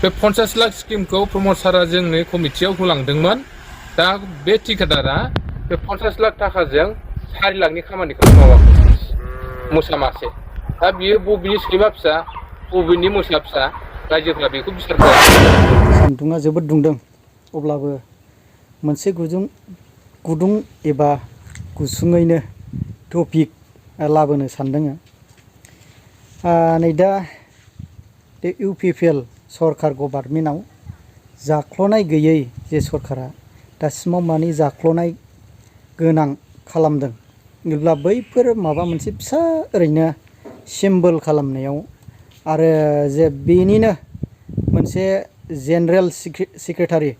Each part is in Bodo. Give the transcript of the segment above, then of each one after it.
बे 50 लाख स्किमखौ प्रमद सारा जोंनो कमिटियाव होलांदोंमोन। दा बे ठिकादारा बे 50 लाख थाखाजों 4 लाखनि खामानिखौ मावाखै मोसा मासे। दा बियो बबेनि सैमा फिसा बबेनि मोसा फिसा रायजोफ्रा बेखौ बिसार खालामो। सान्दुङा जोबोद दुंदों, अब्लाबो मोनसे गुदुं एबा गुसुङैनो टपिक लाबोनो सानदों। नै दा बे इउपिपिएल सरकार गभार्नमेन्टआव जाख्ल'नाय गैयै जे सरकारा दासिमाव मानि जाख्ल'नाय गोनां खालामदों, अब्ला बैफोर माबा मोनसे फिसा ओरैनो सिम्बल खालामनायाव आरो जे बेनिनो मोनसे जेनेरेल सेक्रेटारि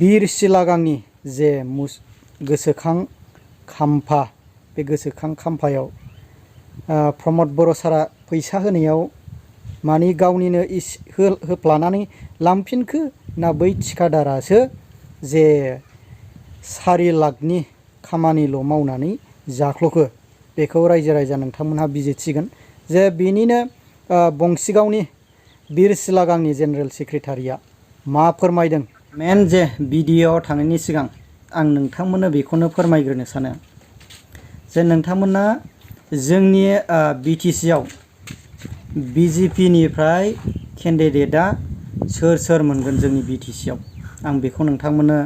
बिर सिलागांनि जे गोसोखां खाम्फा, बे गोसोखां खाम्फायाव प्रमद बर' सारा फैसा होनायाव मानि गावनिनो होफ्लानानै लांफिनखो ना बै थिखादारासो जे 4 लाखनि खामानिल' मावनानै जाख्ल'खो, बेखौ रायजो राजा नोंथांमोनहा बिजिरसिगोन। जे बेनिनो बंसिगावनि बिर सिलागांनि जेनेरेल सेक्रेटारिया मा फोरमायदों। मेन जे भिडिअ'आव थांनायनि सिगां आं नोंथांमोननो बेखौनो फोरमायग्रोनो सानो जे नोंथांमोना जोंनि बिटिसिआव बिजेपिनिफ्राय केन्डिडेटआ सोर मोनगोन जोंनि बिटिसिआव, आं बेखौ नोंथांमोननो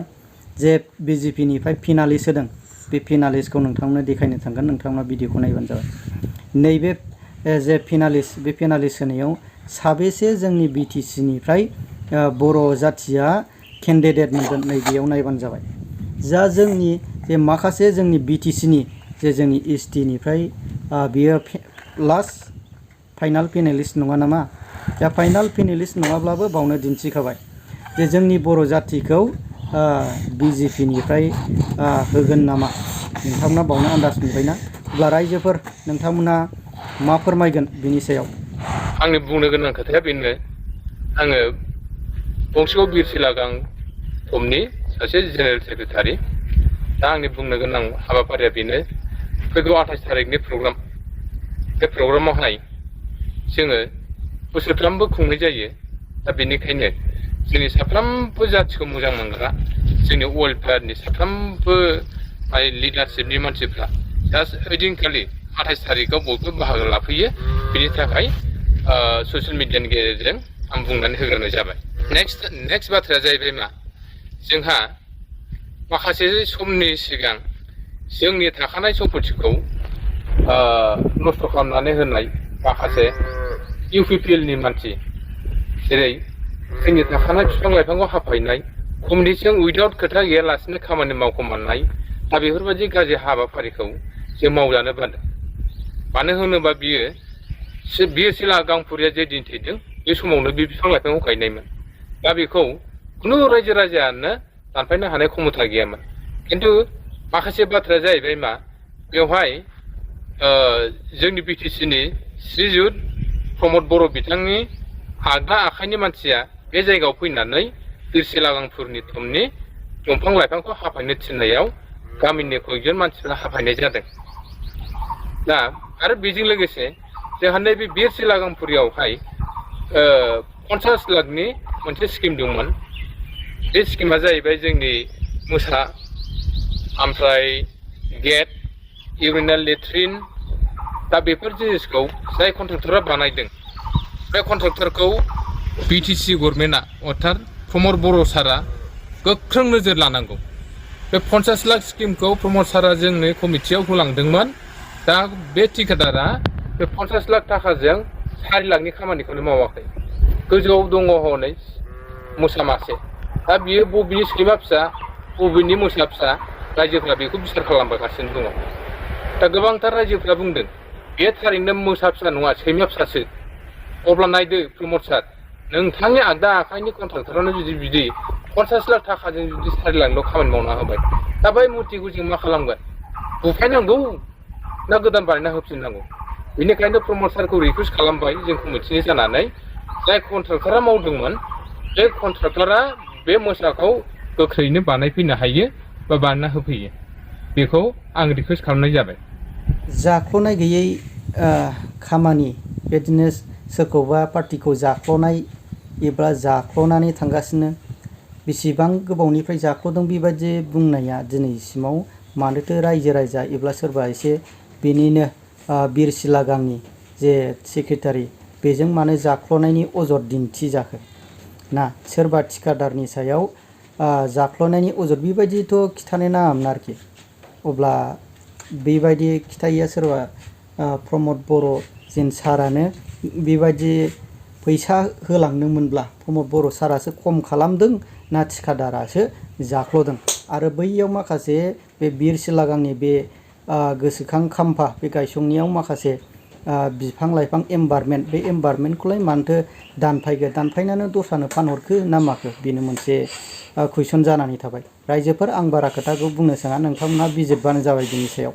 जे बिजेपिनिफ्राय फिनालिस्ट होदों बे फिनालिस्टखौ नोंथांमोननो देखायनो थांगोन। नोंथांमोना भिडिअ'खौ नायबानो जाबाय। नैबे जे फिनालिस्ट, बे फिनालिस्ट होनायाव साबेसे जोंनि बिटिसिनिफ्राय बर' जाथिया केन्डिडेट मोनगोन नैबेयाव नायबानो जाबाय। जा जोंनि जे माखासे जोंनि बिटिसिनि जे जोंनि एसटिनिफ्राय बियो लास्ट फाइनाल पेनेलिस्ट नङा नामा? दा फाइनाल पेनेलिस्ट नङाब्लाबो बावनो दिन्थिखाबाय जे जोंनि बर' जाथिखौ बिजेपिनिफ्राय होगोन नामा। नोंथांमोना बावनो आन्दाज मोनबायना? अब्ला रायजोफोर नोंथांमोना मा फोरमायगोन बिनि सायाव? आंनि बुंनो गोनां खोथाया बेनो, आङो बंसिगाव बिर सिलागां टमनि सासे जेनेरेल सेक्रेटारि। दा आंनि बुंनो गोनां हाबाफारिया बेनो, फैगौ 28 थारिखनि प्रग्राम, बे प्रग्रामावहाय जोङो बोसोरफ्रामबो खुंनाय जायो। दा बेनिखायनो जोंनि साफ्रोमबो जाथिखौ मोजां मोनग्रा जोंनि वेलफेयारनि साफ्रोमबो लिडारशिपनि मानसिफ्रा दा ओइदिनखालि 28 थारिखआव बयबो बाहागो लाफैयो। बिनि थाखाय ससियेल मिडियानि गेजेरजों आं बुंनानै होग्रोनाय जाबाय। नेक्स्ट बाथ्राया जाहैबाय मा, जोंहा माखासे समनि सिगां जोंनि थाखानाय सम्पथिखौ नस्थ' खालामनानै होनाय माखासे इउपिपिएलनि मानसि, जेरै जोंनि थाखानाय बिफां लाइफांखौ हाफायनाय, कमिटिजों उइदाउट खोथा गैयालासिनो खामानि मावखोमानाय, दा बेफोरबायदि गाज्रि हाबाफारिखौ जों मावजानो बादों। मानो होनोबा बियो सिलागांफुरिया जे दिन्थिदों बे समावनो बे बिफां लाइफांखौ गायनायमोन। दा बेखौ खुनु रायजो राजायानो दानफायनो हानाय क्षमता गैयामोन। खिन्थु माखासे बाथ्राया जाहैबाय मा, बेवहाय जोंनि बिटिसिनि श्रीजुत प्रमद बर' बिथांनि आगदा आखाइनि मानसिया बे जायगायाव फैनानै बिर सिलागांफुरनि टमनि दंफां लाइफांखौ हाफायनो थिननायाव गामिनि कयजन मानसिफ्रा हाफायनाय जादों। दा आरो बेजों लोगोसे जोंहा नैबे बिर सिलागांफुरियावहाय 50 लाखनि मोनसे स्किम दंमोन। बे स्किमा जाहैबाय जोंनि मोसा, ओमफ्राय गेट, इउरिनेल लेट्रिन। दा बेफोर जिनिसखौ जाय कन्ट्रेक्टरा बानायदों बे कन्ट्रेक्टरखौ बिटिसि गभर्नमेन्टआ अर्थात प्रमद बर' सारा गोख्रों नोजोर लानांगौ। बे 50 लाख स्किमखौ प्रमद सारा जोंनो कमिटियाव होलांदोंमोन। दा बे ठिकादारा बे 50 लाख थाखाजों 4 लाखनि खामानिखौनो मावाखै। गोजौआव दङ हनै मोसा मासे। दा बियो बबेनि सैमा फिसा बबेनि मोसा फिसा रायजोफ्रा बेखौ बिसार खालामगासिनो दङ। दा गोबांथार रायजोफ्रा बुंदों बे थारैनो मोसा फिसा नङा, सैमा फिसासो। अब्ला नायदो प्रमद सार, नोंथांनि आगदा आखाइनि कन्ट्राक्टरानो जुदि बिदि 50 लाख थाखाजों जुदि 4 लाखल' खामानि मावना होबाय, दा बै मुर्तिखौ जों मा खालामगोन? बुफायनांगौ ना गोदान बानायना होफिननांगौ? बेनिखायनो प्रमद सारखौ रिकुवेस्ट खालामबाय जों कमिटिनि जानानै, जाय कन्ट्राक्टरा मावदोंमोन बे कन्ट्राक्टरा बे मोसाखौ गोख्रैनो बानायफैनो हायो बा बानायना होफैयो, बेखौ आं रिकुवेस्ट खालामनाय जाबाय। जाख्ल'नाय गैयै खामानि, बिदिनो सोरखौबा पार्टिखौ जाख्ल'नाय एबा जाख्ल'नानै थांगासिनो बेसेबां गोबावनिफ्राय जाख्ल'दों बेबायदि बुंनाया दिनैसिमाव मानोथो रायजो राजा एबा सोरबा एसे बेनिनो बिरसिला गांनि जे सेक्रेटारि बेजों मानो जाख्ल'नायनि अजद दिन्थिजाखो ना सोरबा थिखादारनि सायाव जाख्ल'नायनि अजद बेबायदिथ' खिथानो नाङामोन आरोखि अब्ला बेबायदि खिथायैया सोरबा प्रमद बर' जेन सारानो बेबायदि फैसा होलांदोंमोनब्ला प्रमद बर' सारासो खम खालामदों ना थिखादारासो जाख्ल'दों आरो बैयाव माखासे बे बिरसिला गांनि बे गोसोखां खाम्फा बे गायसंनायाव माखासे बिफां लाइफां एनभायरनमेन्ट बे एनभायरनमेन्टखौलाय मानोथो दानफायनानै दस्रानो फानहरखो ना माखो बेनो मोनसे कुइसन जानानै थाबाय रायजोफोर आं बारा खोथाखौ बुंनो साना नोंथांमोनहा बिजिरबानो जाबाय बिनि सायाव।